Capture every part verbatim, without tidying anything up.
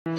El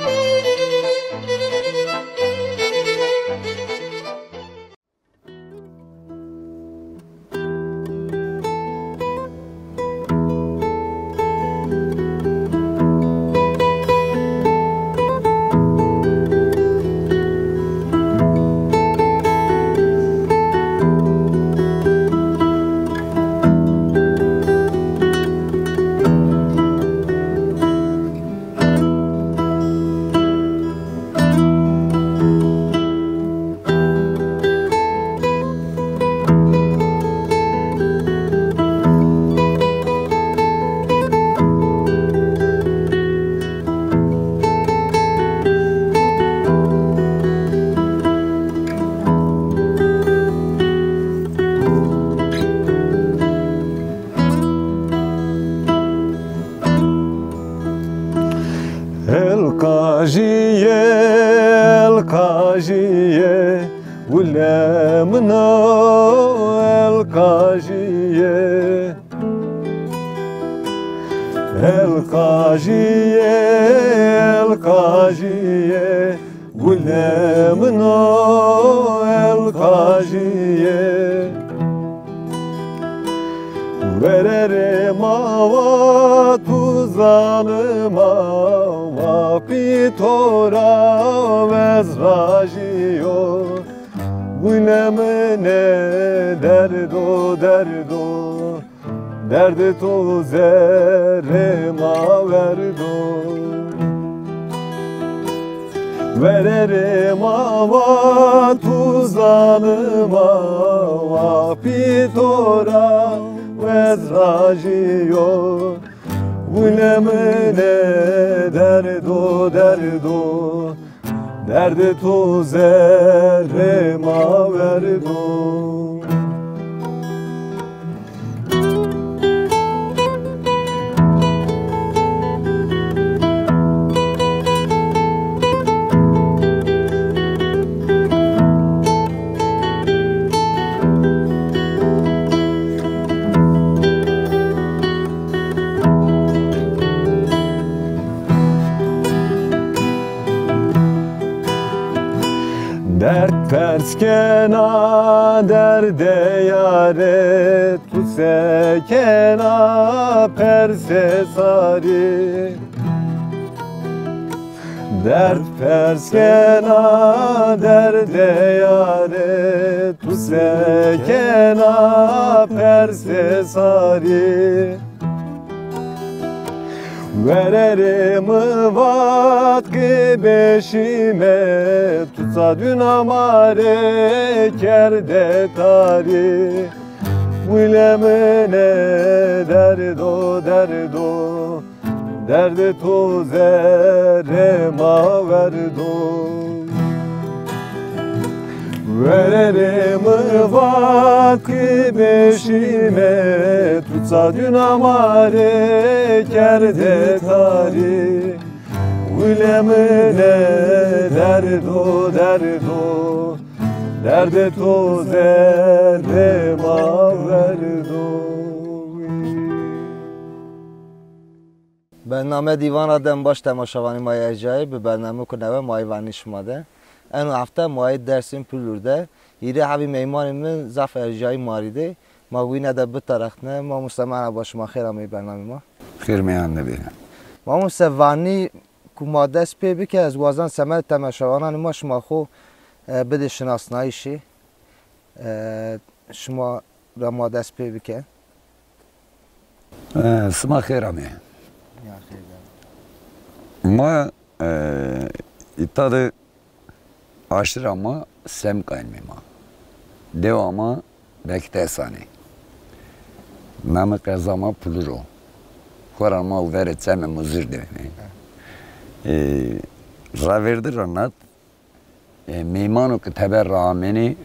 qajîye, el qajîye, gule min o, el qajîye. El qajîye, el qajîye, gule min o, el qajîye. Vererê ma wa tu zalim a, wa pî to ra wez rajîyo. Gule min ê derdo, derdo, derdê to zerrê ma werdo. Vererê ma wa tu zalim a, wa pî to ra wez rajîyo. Gule min ê derdo, derdo, derdê to zerrê ma werdo. Derd pers kena derdê yarê, tu se kena persê sarî. Derd pers kena derdê yarê, tu se kena persê sarî. Vererê mi vat ki bêşîme, tu ça dûna ma rê kerde tarî. Wile min ê derdo, derdo, derdê to zerrê ma werdo. Vererê mi vat ki bêşîme, tu ça dûna ma rê kerde tarî. Wile min ê derdo, derdo, derdê to zerrê ma werdo. Bername Dîvana Dem baş temaşevanî ma yê ercayî, bi bernameyêko newe ma yê vernî şima de. Eno hefte ma yê Dêrsim Pulur de. Hîrê hebî meymanê mi zaf ercayî ma rê dê. Ma wîne de bitereqne. Mamoste, merheba, şima xêr ameyî bernameyê ma. Xêr meyandê bê. Mamoste, vernî ku ma dest pê bike, ez wazan semedê temaşevananê ma şima xo, e, bidê şinasnayîşî. E, şima ra ma dest pê bike. E, sima xêr amê. Ya xêr be. Ma, e, îta de aşîra ma Semkayî ma. Dewa ma Bektesanî. Namê qeza ma Pulur o. Xora ma verê Çemê Muzir de. E, ravêrdî ra nat, e, meymano ke teber ra amênê,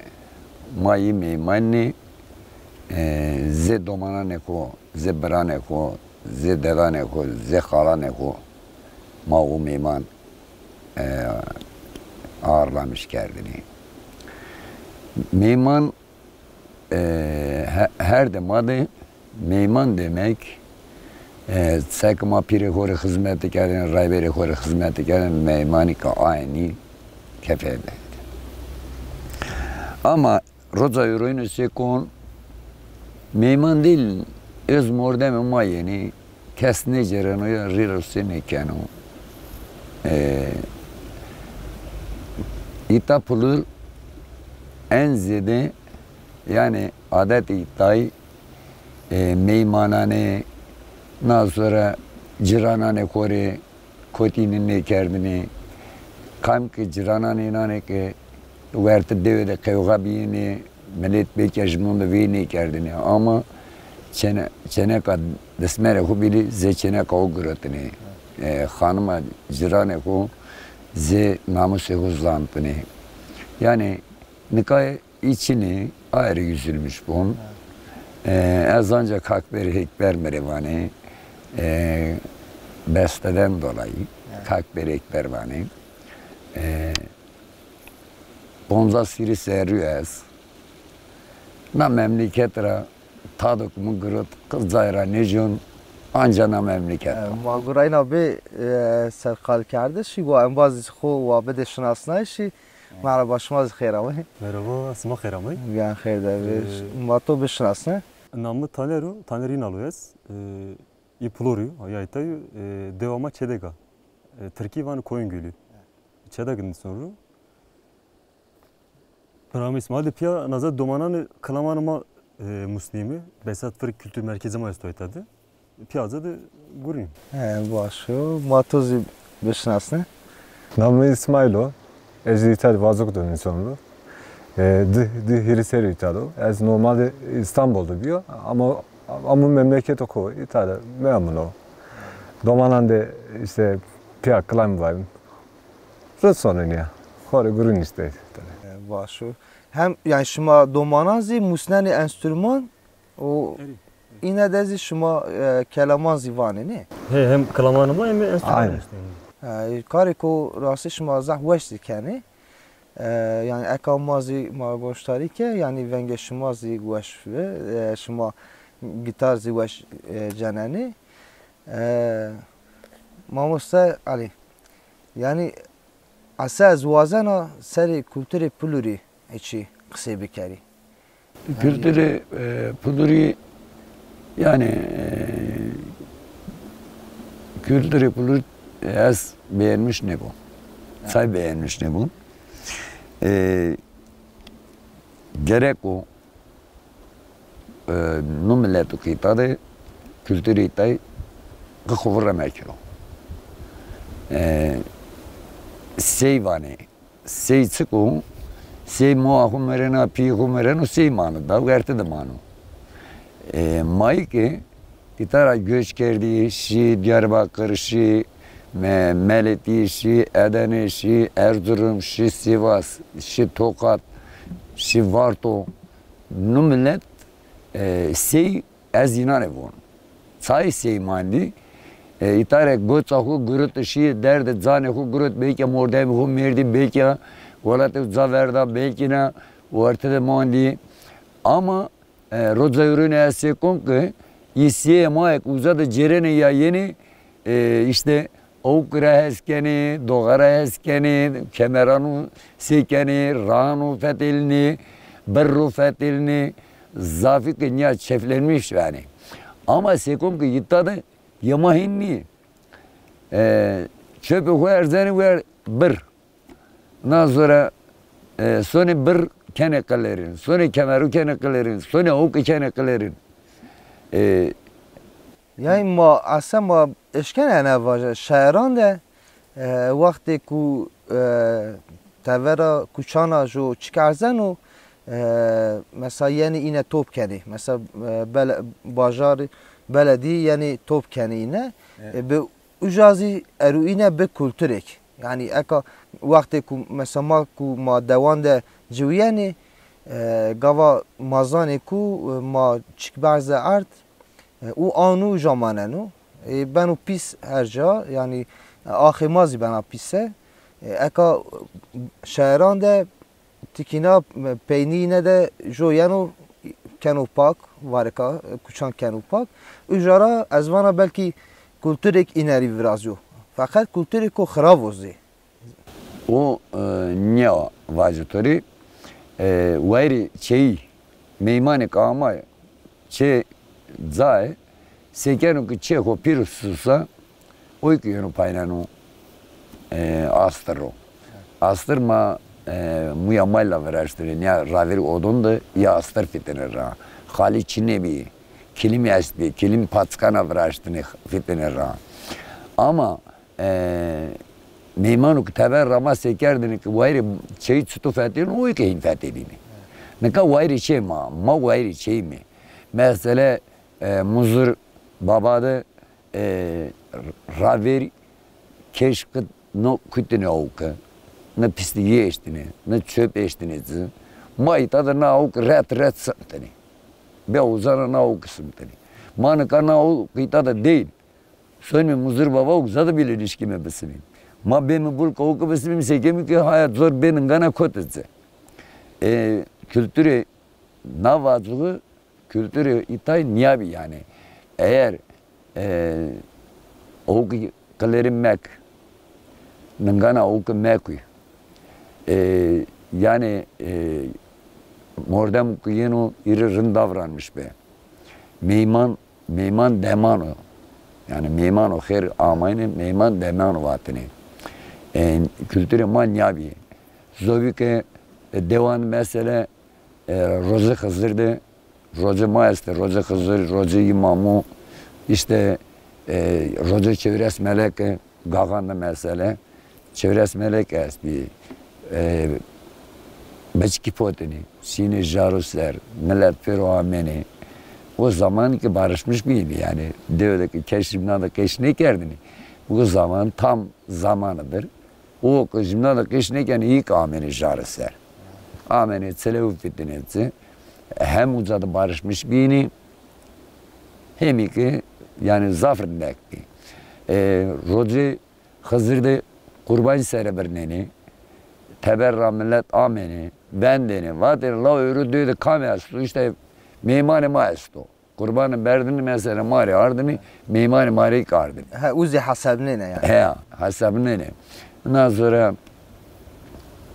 ma yî meyman nê, e, zê domananê xo, zê biranê xo, zê dedanê xo, zê xalanê xo ma o meyman, e, ağırlamış kerdinî. Meyman, e, he-, her de ma de meyman demek, E, seke ma pîrê xo rê xizmetî kerdêne, rayberê xo rê xizmetî kerdêne, meymanî ke aynî kefê de. Ama roza ewroyîne sêkon, meyman değil, öz mordemê ma yenê, kes nêcêreno ya, rî ro sê nêkeno. E, îta pulur en zêde, yanî adetê îtayî, e, meymananê, na sonra cirananê xo rê kotînî nêkerdinê. Kam ke cirananê înanê ke wertê dewe de qewxa bîyêne, milet belkî ji min de vey nêkerdinê. Ama çene-, çêneka dismerê xo bîlî zê çêneka xo girotnê. E, xanima ciranê xo zê namusê xo zantnê. Yanî nika Î çinî ayrı üzülmüş bun. E, ez ancak Kakberî Ekber mi rê vanê. E, besteden dolayı Kakberî Ekber vanê. E, ponzas hîrî serrî yo ez. Na memleket ra tado ke mi girot, qicay ra nêcon, anca na memleket ra. Ma gurayna bê, e, serqalkerdişî, wa embazî xo wa bidê şinasnayîşî. Merhaba, şima zî xêr amey. Merhaba, sima xêr amey. Yan xêr de bê. Ee, Ma to bişinasne. Namê mi Taner o, Taner İnal o ez. Ee, Î Pulorî yo, ya îta yo, ee, dewa ma Çedek a. Ee, Tirkî vanê Koyun Gölü. Çedek din sonra. Bira mi Îsmaîl de pîya naza domananê kilamanê ma, e, musnîme. Behsa Tirk Kültür Merkezi ma esto îta de. Pîya zî de gurîn. He, baş o. Ma to zî bişinasne. Namê mi Îsmaîl o. Ez zî îta de Vazok de nîson ro. E, di, di hîrî serrî îta de o. Ez normalde Îstanbul de bîyo. Ama, ama memleketê xo îta de memnun o. Domanan de îşte pîya kilam vayim. Rind sonê nîya. Xo rê gurîn îşte. E, baş o. Hem, yanî, şima domanan zî musnenê enstrûman û îne de zî şima, e, kelaman zî vanê, nê? He, hem kelamanê ma hem enstrûman musnenê. E, karêko rastî şima zaf weş zî kenê. E, yanî eka ma zî ma goştarî ke, yanî vengê şima zî weş bi, e, şima gîtar zî weş, e, cenenê. E, Mamoste Elî, yanî ese ez wazena serê kulturê Pulurî çî qisey bikerî. Kulturê, e, Pulurî, yanî, e, kulturê Pulurî ez beğenmiş nêbûn. Say beğenmiş nêbûn. E, gerek o e, no mileto ke îta de kulturê îtay qi xo vire mekero. E, sey vanê. Sey çik o? Sey moa xo merena, pîyê xo mereno, sey mano da, wertê de mano. E, mayî ke îta ra göç kerdî, şî Diyarbakır, şî Me-, Meletî, şî Edene, şî Erzurum, şî Sivas, şî Tokat, şî Varto. No milet, e, sey ez înan ê von. Çayê sey mandî, e, îta rê goça xo girot şî, derdê canê xo girot, belkî mordemê xo merdî, belkî welatê xo ca verda, belkî na werte de mandî. Ama E, roca ewrêne ez sêkon ke î seyê ma ek uza de cêrenê ya yenê, e, îşte awk ra hes kenê, doğa ra hes kenê, kemeranu sey kenê, raanu fetelnê, birru fetelnê, zafî ke nîya çeflenmiş vanê. Ama sêkon ke îta de yê ma hîn nîyê. E, çöpê xo erzenê wer bir. Ondan sonra, e, sonê bir kenê qilêrin, sonê kemeru kenê qilêrin, sonê awki kenê qilêrin. E, Yanî ma ese ma eşkenê ene vaje. Şaîran de, e, wextê ku, e, tevera kuçana jo çik erzeno, e, mesela yenê îne top kenê. Mesela, e, bele-, bajarî, beledî yenê top kenê îne. E, bi uca zî ero îne bi kulturêk. Yanî eka wextê ku mesela ma ku ma dewan de ciwîyenê, e, gava ma zanê ku, e, ma çik berze erd, e, û an û uca maneno. E, beno pîs her ca, yanî, e, axê ma zî bena pîse. E, eka şaîran de tikîna, e, peynî îne de jo yeno keno pak, varêka, e, kuçan keno pak. Uca ra ez vana belkî kulturêk înerî virazyo. Feqet kulturêko xirav o zê. O, e, nîya vajo to rê, e, wayîrê çêyî, meymanêk ama çê caê, sekeno ke çê xo pêro susa, oy ke yeno payneno, e, astir ro. Astir ma, e, muya mayla viraştêne, nîya ravêr odon de ya astir fitêne ra. Xalî çinê bî, kilîmî estbî, kilîmî patikana viraştêne fitêne ra. Ama e, meymano ke teber ra ma sekerdêne ke wayîrê çêyî çito fetêno, oy ke hîn fetênîne. Nika wayîrê çê ma, ma wayîrê çêyî me. Mesele, e, Muzir Baba de, e, ravêr keşkit no kutêne awke, ne pisligî eştêne, ne çöp eştêne ci. Ma îta de na awke ret ret simtêne. Be uza ra na awke simtêne. Ma nika na awke îta de dêyn. Sonîme Muzir Baba, uza de bîle nişkîme bisimîm. Ma bême bulka awke bisimîm, sekemî ke haya cor bê ningana kote ci. E, kulturê na vacixî, kulturê îtay nîya bî yanî. Eger, e, awke qilêrî mek, ningana awke mekuy. E, yanî, e, mordem ke yeno îrî rind davranmiş be. Meyman Meyman deman o. Yanî meyman o xêr amayne, meyman deman o vatêne. E, kulturê ma nîya bî. Zobî ke, e, dewan mesele, e, rocê Xizir de, rocê ma estê, rocê Xizir, rocê Îmamu, îşte, e, rocê Çewres Meleke, Gaxan de mesele, Çewres Melek estbî. E, biçkî potênî, şînê jaro ser, milet pêro amênê. O zaman ki barışmış bînî, yanî dewe de ki kes jimna de qeş nêkerdinî. O zaman tam zamanıdır. O ki jimna de qeş nêkenî, îk amênê jaro ser. Amênê çilew fitênê ci. Hem uca de barışmış bînî, hemî ki yanî zaf rindek bî. E, rocê Xizir de qurbanî sere birnenê. Teber ra milet amênê, vendênê, vatênê, law ewro dewe de kam esto? Îşte meymanê ma esto. Qurbanî berdinî, mesela ma rê ardinî, meymanê ma rê kardinî. He, u zî hesebnêne yanî. He, hesebnêne. Ondan sonra,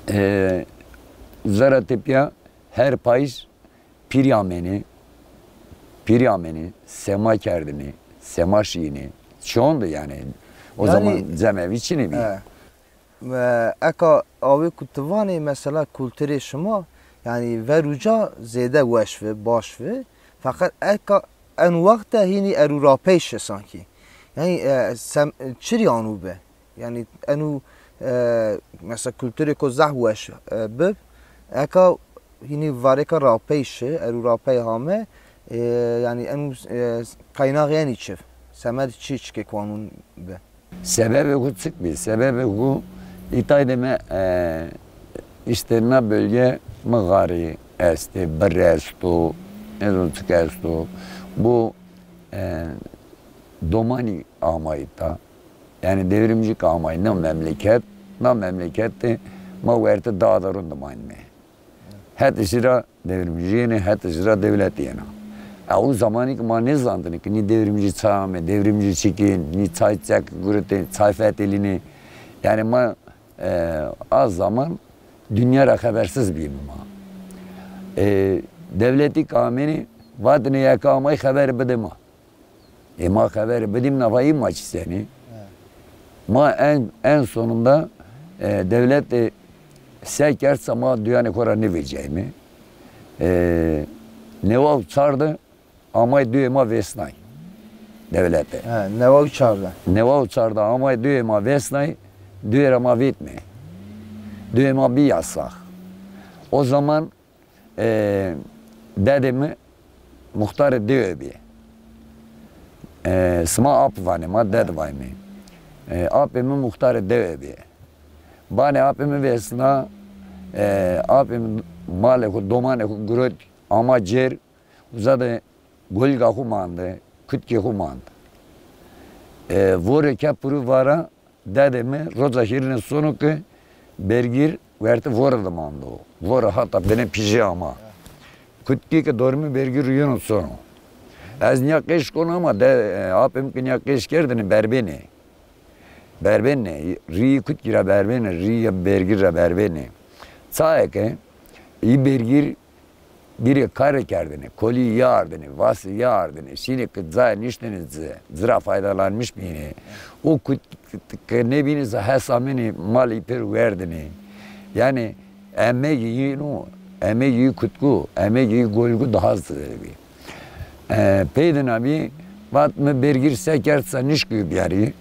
e, zera tepya her payîz pîrî amênî, pîrî amênî, sema kerdinî, sema şîyinî. Çond yanî. O yanî, zaman cemevî çinî bî. E, e, eka awê ku ti vanê mesela kulturê şima, yanî ver uca zêde weş vi, baş vi. Feqet eka en wext de hînî erû rapey şi sankî. Yanî, e, sem-, çirî anû bi. Yanî eno, e, mesela kulturêko zaf weş, e, bib. Eka hînî varêka rapey şi, erû rapey hame, e, yanî eno, e, qaynaxê enî çi? Semed çi çikê kuanun bi? Sebebê xu çik bî? Sebebê xu îtay de me, e, îşte na bölge mixarî estê, birr esto, nêzon çik esto. Bu, e, domanî ama îta. Yanî devrimcî ke amay na memleket, na memleket de ma wertê dağdarun de manîme. Hetê ci ra devrimcî yenê, hetê ci ra dewlet yena. E, o zamanî ke ma nêzandinî ke nî devrimcî çay ame, devrimcî çik ê, nî çay çek guretê, çay fetelînê. Yanî ma, e, a zaman dinya ra xebersiz bîme ma. E, dewletî ke amênî, vatênê eke amay xeber bidê ma. E, ma xeberî bidîm, nafa î ma çi senî? He. Ma en, en sonunda, e, dewlet, e, se kerd se ma duyanê xo ra nêvecîyayme. E, newa û çar de amay duyê ma vêsnay dewlete. He, newa û çar de. Newa û çar de amay duyê ma vêsnay, duyê ra ma vêtme. Duyê ma bî yasax. O zaman E, dedê mi muxtarê dewe bî. E, sima ap vanê, ma ded vayme. E, apê mi muxtarê dewe bî. Banê apê mi vêsna, e, apê mi malê xo, domanê xo girot, ama cêr, uza de golga xo mande, kutkê xo mande. E, vorê ke puru vara, Dedê mi roca hîrine sono ke bergîr wertê vore de mando. Vore hata binê pîjê ama. Kutkî ke dormî Bergîr û yeno sono. Ez nîya qeş kon ama de, e, apê mi ke nîya qeş kerdêne berbenê. Berbenê, rîyê kutkî ra berbenê, rîyê Bergîr ra berbenê. Çayê ke î Bergîr bîrê karê kerdêne, kolî yê ardêne, vasê yê ardêne, şînê ke cayê niştêne ci, ci ra faydalanmış bînê. O kutkî ke nêbînê zî hes amênê malê pêro werdêne. Yanî emegê yî no, emegê yî kutku, emegê yî golgu daha zêde bî. E, pey de na bî, vat mi Bergîr se kerd sa nişkîyo biyarî.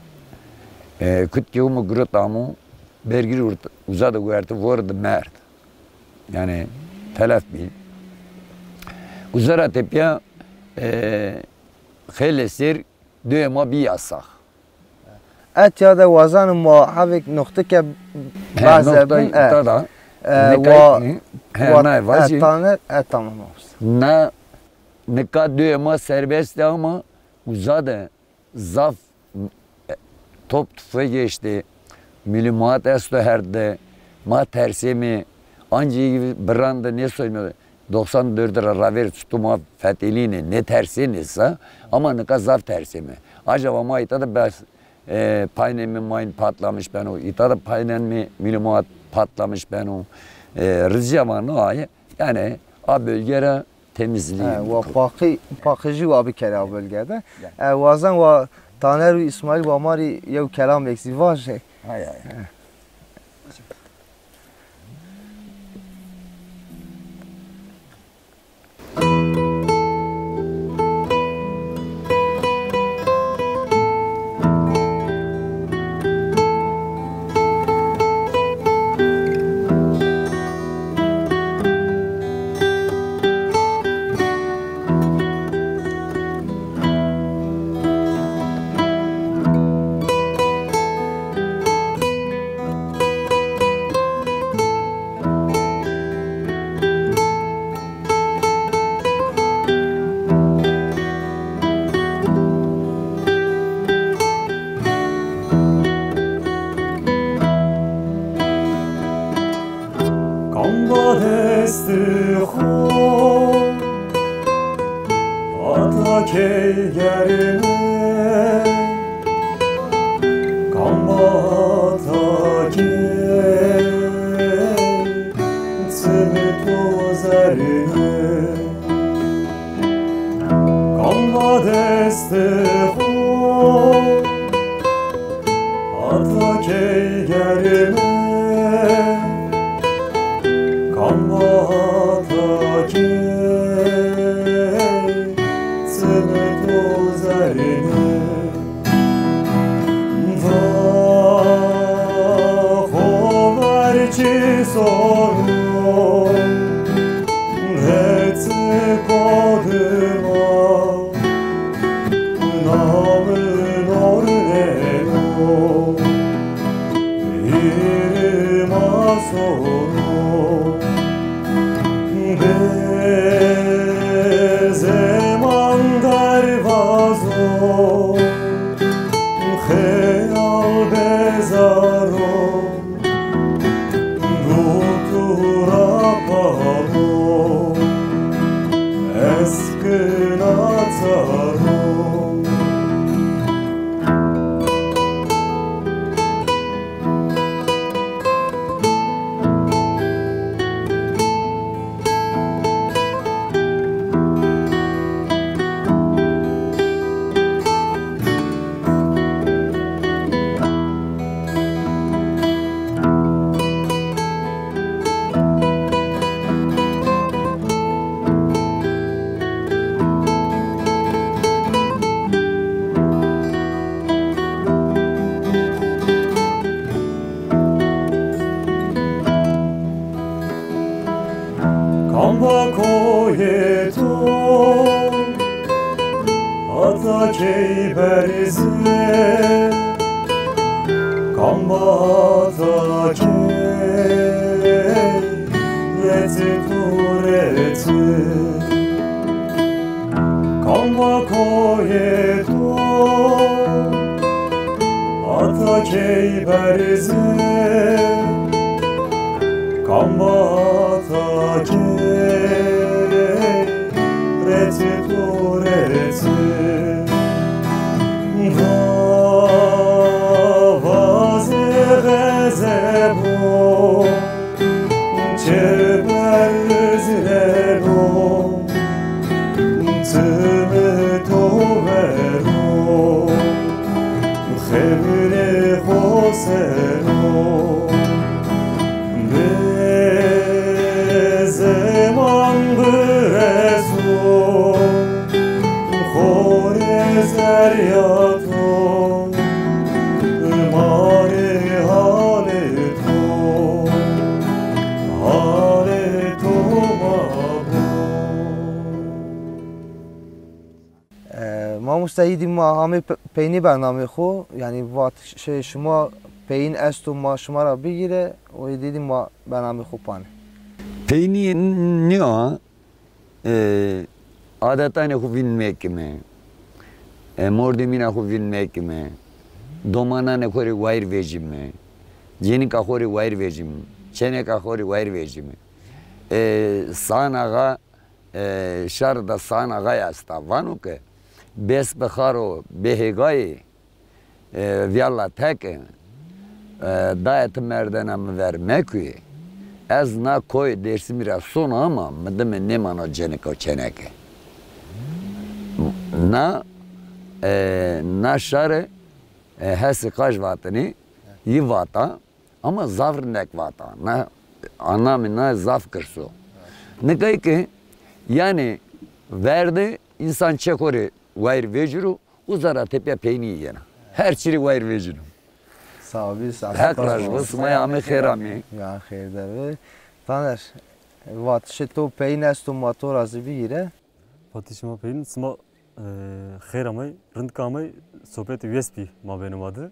E, kutkê û mi girot amo, Bergîr urt-, uza de wertê vore de merd. Yanî telef bî. Uza ra tepîya, e, xeylê sêr dewê ma bî yasax. Etya de wazenê ma hevêk nuqtike. He, behse nuqta bin, e, îta da. E, nîka wa, he, wa, nayê vajî. E, tane, e, tamam olsun. Na, nîka dewê ma serbest ê ama uza de zaf, e, top tufek eştê, mîlûmat esto her de, ma tersêmê, ancî biran de nêsoyme, doxsan dört ra ravêr çutu ma fetelînê, nêtersênê sa, ama nîka zaf tersême. Acaba ma îta de bes, e, paynê mi mayın patlamış beno, îta de paynên mi mîlûmat patlamış beno. E, rica ma no aye, yanî a bölge ra temizliği. He, wa paqî, paqijî wa bikerê a bölgede. Ya. E, wazen wa Taner û Îsmaîl wa ma rê yew kelamêk zî vajê. Hay hay. He. Kam va destê xo, hata key gerime, kam va hata key çimê to zerine. Kam va destê xo, hata key gerime, kam va hata key çimê to zerine. Va xover çi sono, de çi kodima, namê nor nêno, hîrê ma sono. Bê zeman dervazo, xeyal bezaro, do tu ra paro, ez kî naçar o. Kam va koyê to, hata key berze, kam va hata key leçê to reçe. Kam va koyê to, hata key berze, kam va hata key Seyîdî ma amê pe-, peynî bernamê xo, yanî vat şey şima peyin esto ma şima ra bigîre, o dîdî ma bernamê xo panê. Peynî nîya, e, adetanê xo vîn mekime, e, mordemîna xo vîn mekime, domananê xo rê wayîr vejîme, cênîka xo rê wayîr vejîme, çêneka xo rê wayîr vejîme. E, Saan Axa, e, şar de Saan Axay esta. Vano ke bes bi xaro bêhêgayê, e, vîyalla teke, e, dayê ti merdena mi ver mekuyê. Ez na koyê Dêrsimî ra sona ama mi dime nêmana cêneka çêneke. Na, e, na şare, e, Hesî Qaj vatinî, yî vata. Ama zaf rindek vata. Na, anamê na zaf girs o. Nikay ke, yanî, ver de însan çê xo rê wayîr vecîro, uza ra tepîya peynî yena. Her çî rê wayîr vecîno. Sağ ol, biz Heq razî bo, sima yê amê xêr amê. Ya xêr de bi. Taner, vatişê to peyin esto ma to ra zî bigîre. Vatişê ma peyin, sima, e, xêr amey, rind ke amey, sohbetê wes bî mabênê ma de.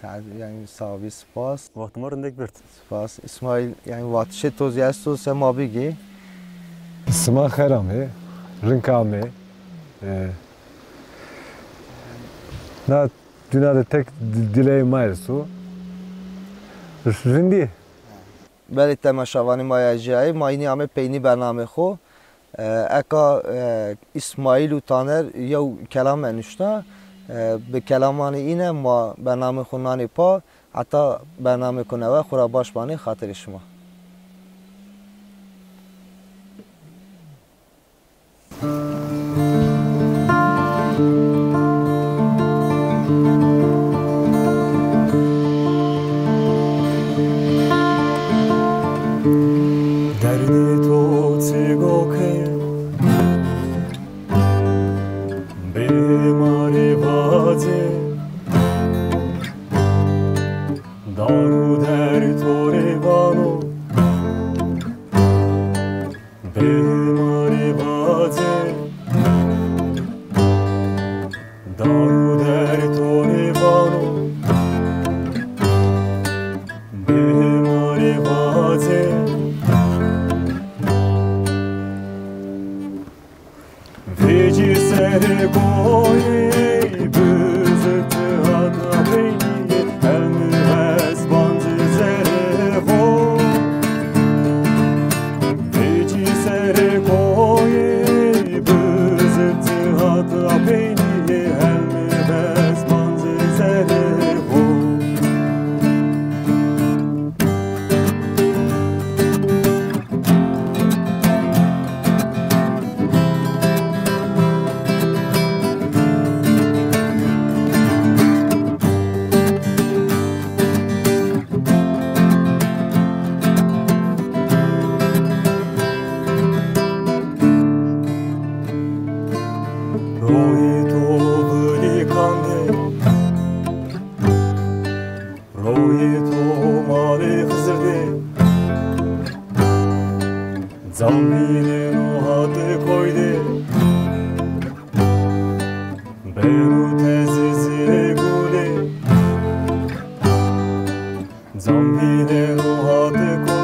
Saet, yanî sağ ol, spas. Wextê ma rindek berd. Spas. Îsmaîl, yanî vatişê to zî esto se ma bigî. Sima xêr amê, rind ke amê. E, na dîna de tek di-, dileyê ma esto. Rindî. Belê temaşevanê ma ya cayê, ma înî amê peynî bernamê xo. E, eka, e, Îsmaîl û Taner yew kelam enuşta. E, bi kelamanê îne ma bernamê xo nanê pa, heta bernamêko newe xo ra baş banê, xatirê şima. Derdê to çigo ke bê ma rê vacê, dar û der to rê vano. Bê ma rê vacê, dar û der to rê vano. Bê ma rê vacê, vecî serê koyê, bizirtî hata peynî, helmî hes bancê zerê xo. Vecî serê koyê, bizirtî hata peynî, helmî hes bancê zerê xo. Royê to vilîkan de, royê to malê Xizir de, cam vîneno hatê koy de, beno teze zîrê gulê, cam vîneno hatê koy